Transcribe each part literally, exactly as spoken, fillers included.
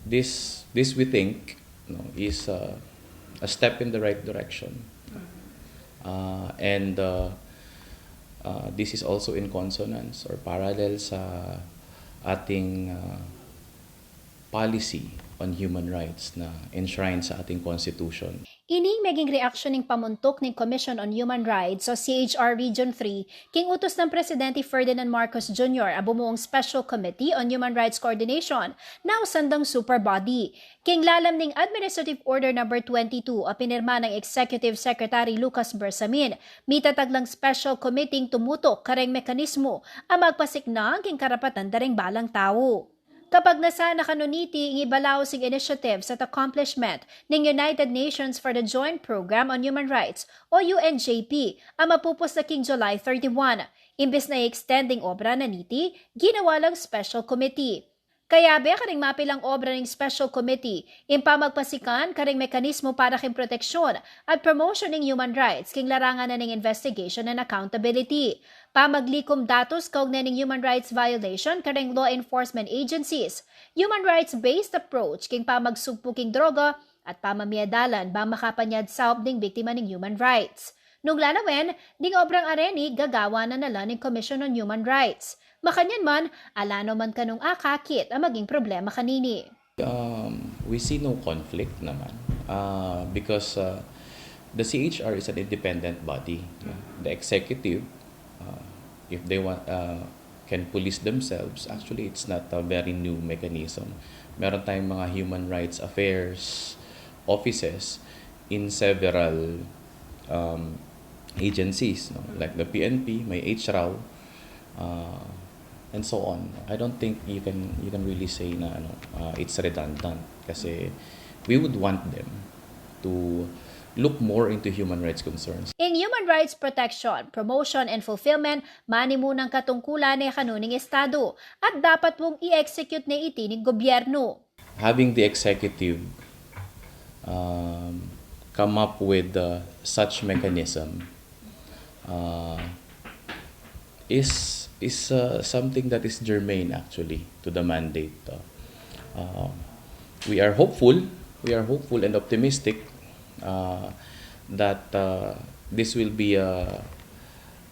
This, this we think, no, is, uh, a step in the right direction. Uh, and, uh, uh, this is also in consonance or parallel sa ating, uh, policy on human rights na enshrined sa ating Constitution. Ini ing meging reaksyon ning pamuntuk ning Commission on Human Rights o C H R Region three king utus nang Presidente Ferdinand Marcos Junior a bumuong Special Committee on Human Rights Coordination, nausan dang super body. King lalam ning Administrative Order Number twenty-two a pinirma nang Executive Secretary Lucas Bersamin, mitatag lang special committee ing tumutuk kareng mekanismu a magpasiknang king karapatan da ring balang tau. Kapagnasan na kanu niti ing ibalaus ing initiatives at accomplishment ning United Nations for the Joint Program on Human Rights o U N J P a mapupus na king July thirty-one. Imbis na i-extend ing obra na niti, ginawa lang special committee. Kayabe karing mapilang obra ning special committee ing pamagpasikan karing mekanismu para king proteksyon at promotion ning human rights king larangan na ning investigation and accountability, pamaglikum datus kaugnay ning human rights violation karing law enforcement agencies, human rights-based approach king pamagsugpu king droga, at pamamie dalan bang makapanyad saup ding biktima ning human rights. Nung lalawen, ding obrang areni gagawan na na la ning Commission on Human Rights. Makanyan man, ala no man kanung akakit a maging problema kanini. Um, we see no conflict naman. Uh, because, uh, the C H R is an independent body. The executive, uh, if they want, uh, can police themselves, actually, it's not a very new mechanism. Meron tayong mga human rights affairs offices in several, um, agencies, no? Like the P N P, may H R A W, uh, and so on. I don't think you can, you can really say na, ano, uh, it's redundant kasi we would want them to look more into human rights concerns. Ing human rights protection, promotion, and fulfillment, manimunang katungkulan ne kanu ning estado, at dapat mung i-execute ne iti ning gobyernu. Having the executive, um, come up with, uh, such mechanism, uh, is, is, uh, something that is germane actually to the mandate. Uh, uh, we are hopeful, we are hopeful and optimistic, uh, that, uh, this will be, uh,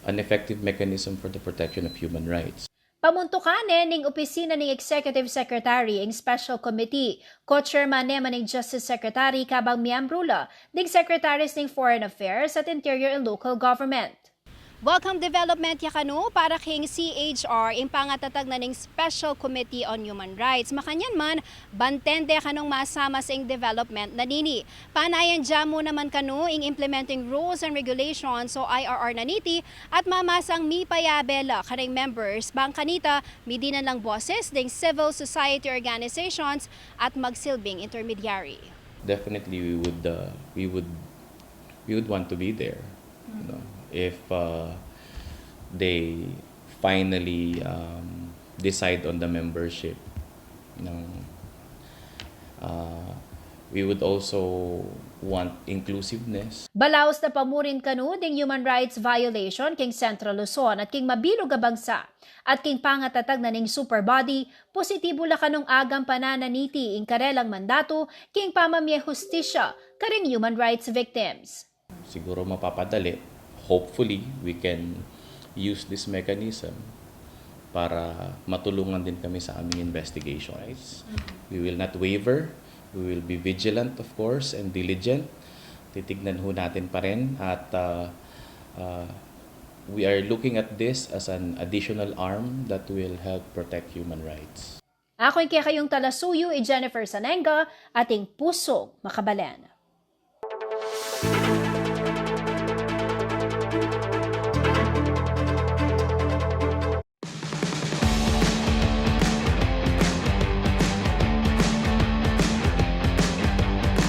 an effective mechanism for the protection of human rights. Pamuntukan ne ning opisina ning Executive Secretary ing Special Committee. Co-chairman ne man ing Justice Secretary kabang miyembru la ding Secretaries ning Foreign Affairs at Interior and Local Government. Welcome development ya kanu para king C H R ing pangatatag na ning Special Committee on Human Rights. Makanyan man, banten de kanung masama sa ing development na nini. Panayan da mu naman kanu ing implementing rules and regulations o I R R na niti at mamasang mipayabe la karing members bang kanita midinan lang boses ding civil society organizations at magsilbing intermediary. Definitely, we would, uh, we would, we would want to be there, you know, if, uh, they finally, um, decide on the membership. You know, uh, we would also want inclusiveness. Balaus na pamurin kanu ding human rights violation king Central Luzon at king mabilug a bangsa, at king pangatatag na ning super body, positibu la kanung agampanan na niti ing karelang mandatu king pamamie hustisya karing human rights victims. Siguro mapapadali. Hopefully, we can use this mechanism para matulungan din kami sa aming investigations. We will not waver. We will be vigilant, of course, and diligent. Titignan ho natin pa rin at, uh, uh, we are looking at this as an additional arm that will help protect human rights. Aku ing kekayung talasuyu, i Jennifer Sanenga, ating pusong makabalen.